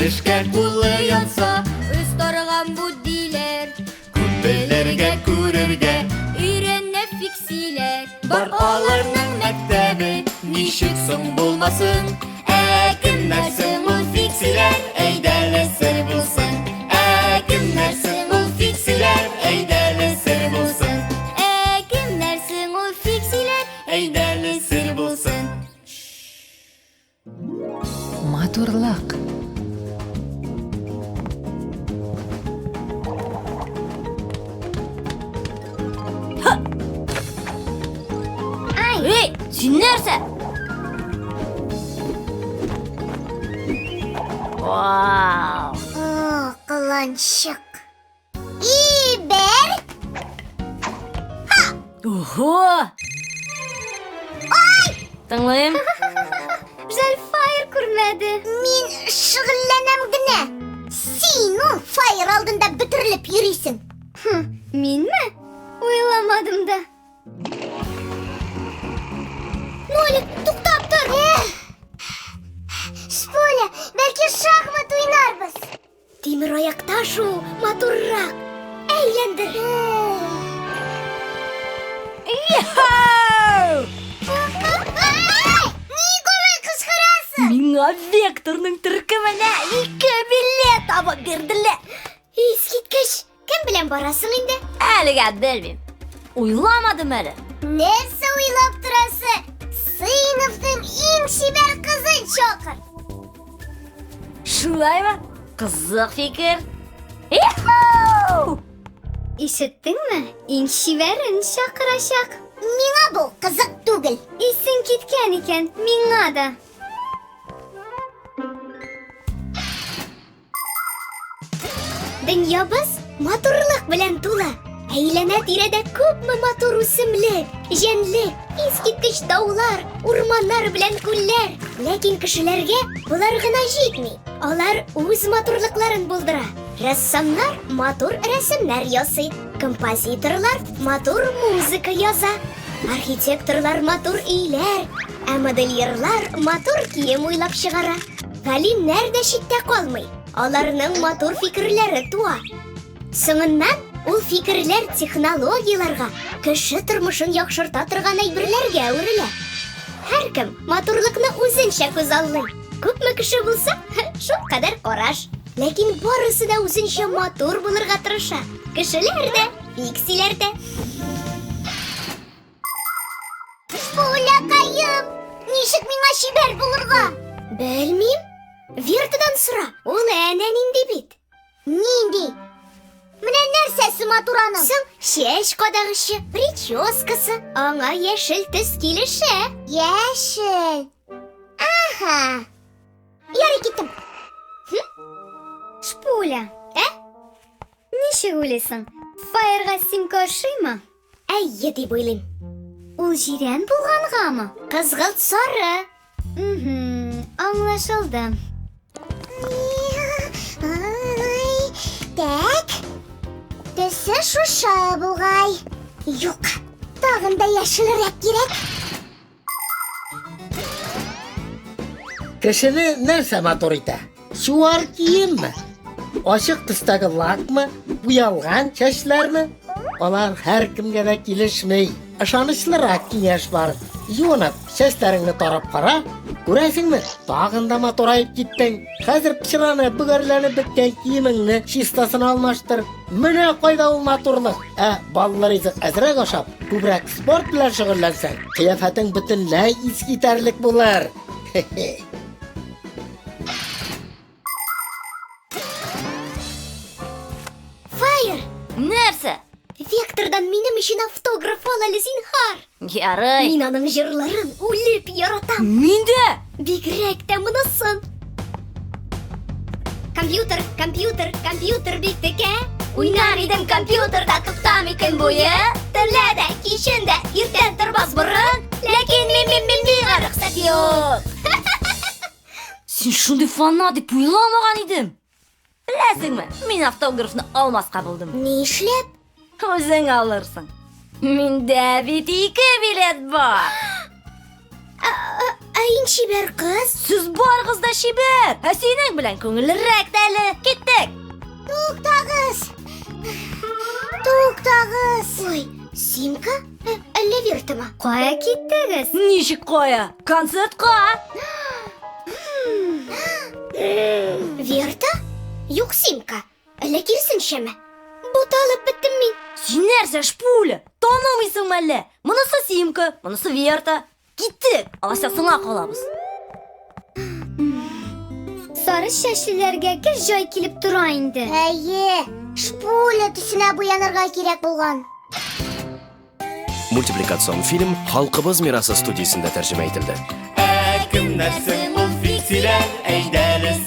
эшкә кулы янса, Үз торган бу диләр. Күп белергә, күрергә Өйрәнә фиксиләр. Бар аларның мәктәбе, ничек соң булмасын? Ә кемнәр соң ул фиксиләр? Әйдәле сер булсын. Ә кемнәр соң ул фиксиләр? Әйдәле сер булсын. Ә кемнәр соң ул фиксиләр? Әйдәле сер булсын. Матурлык. Эй, син нәрсә? Вау! О, кыланчык. И бер. Ого! Ай! Тыңлыйм. Жаль, фаер күрмәде. Мин шөгыльләнәм генә. Син ул фаер алдында бөтерелеп йөрисең. Хм, минме? Уйламадым да. Нолик, туктап тор. Шполя, бәлки шахмат уйнарбыз. Тимер аякта шуу матуррак. Әйләндер. Йоу! Ник алай кычкырасың? Миңа Векторның төркеменә ике билет табып бирделәр. Искиткеч. Кем белән барасың инде? Әлегә белмим. Уйламадым әле. Нәрсә уйлап торасы? Сыйныфның иң чибәр кызын чакыр. Шулаймы? Кызык фикер. Иху! Ишеттеңме? Иң чибәрен чакырачак. Миңа бу кызык түгел. Исең киткән икән, миңа да. Дөньябыз матурлык белән тулы. Әйләнә-тирәдә күпме матур үсемлек, җәнлек, искиткеч таулар, урманнар белән күлләр. Ләкин кешеләргә болар гына җитми. Алар үз матурлыкларын булдыра. Рәссамнар матур рәсемнәр ясый, композиторлар матур музыка яза, архитекторлар матур өйләр, ә модельерлар матур кием уйлап чыгара. Галимнәр дә читтә калмый. Аларның матур фикерләре туа. Соңыннан ул фикерләр технологияләргә, кеше тормышын яхшырта торган әйберләргә әверелә. Һәркем матурлыкны үзенчә күзаллый. Күпме кеше булса, шул кадәр караш. Ләкин барысы да үзенчә матур булырга тырыша. Кешеләр дә, фиксиләр дә. Пулякаем, ничек миңа чибәр булырга? Белмим. Вертадан сора, ул әнә нинди бит. Нинди? Менә нәрсәсе матур аның? Соң, чәч кадагычы, прическасы. Аңа яшел төс килешә. Яшел. Аһа. Ярый киттем. Шпуля, ә? Ничек уйлыйсың, Фаерга симка ошыймы? Әйе дип уйлыйм. Ул җирән булгангамы? Кызгылт сары. Угу, аңлашылды. Ай, так. Төсе шушы бугай. Юк, тагын да яшелрәк кирәк. Кешене нәрсә матур итә? Чуар киемме? Ачык төстәге лакмы? Буялган чәчләрме? Алар һәркемгә дә килешми. Ышанычлырак киңәш бар. Юынып, чәчләреңне тарап кара. Күрәсеңме, тагын да матураеп киттең. Хәзер пычранып, бөгәрләнеп беткән киемеңне чистасына алмаштыр. Менә кайда ул матурлык. Ә баллы ризык әзрәк ашап, күбрәк спорт белән шөгыльләнсәң, кыяфәтең бөтенләй искитәрлек булыр. Фаер! Нәрсә? Вектордан минем өчен автограф ал әле, зинһар. Ярый. Мин аның җырларын үлеп яратам. Мин дә! Бигрәк тә монысын. Компьютер, компьютер, компьютер бик текә. Уйнар идем компьютерда туктамый көн буе. Төнлә дә, кичен дә, иртән тормас борын. Ләкин мин, мин, мин, миңа рөхсәт юк. Син шундый фанат дип уйламаган идем. Беләсеңме, мин автографны алмаска булдым. Нишләп? Үзең алырсың. Миндә бит ике билет бар. Ә Ә иң чибәр кыз? Сез барыгыз да чибәр. Ә синең белән күңеллерәк тә әле. Киттек. Туктагыз! Туктагыз! Ой, Симка? Ә, Әллә Вертама? Кая киттегез? Ничек кая? Концертка. Верта? Юк, Симка. Әллә киресенчәме? Буталып беттем мин. Син нәрсә, шпуля? Танымыйсыңмы әллә? Монысы Симка, монысы Верта. Киттек, алайса соңа калабыз. Сары чәчлеләргә гел җай килеп тора инде. Әйе, шпуля төсенә буянырга кирәк булган. Мультипликацион фильм Халкыбыз мирасы студиясендә тәрҗемә ителде. Ә кемнәр соң ул фиксиләр? Әйдәле.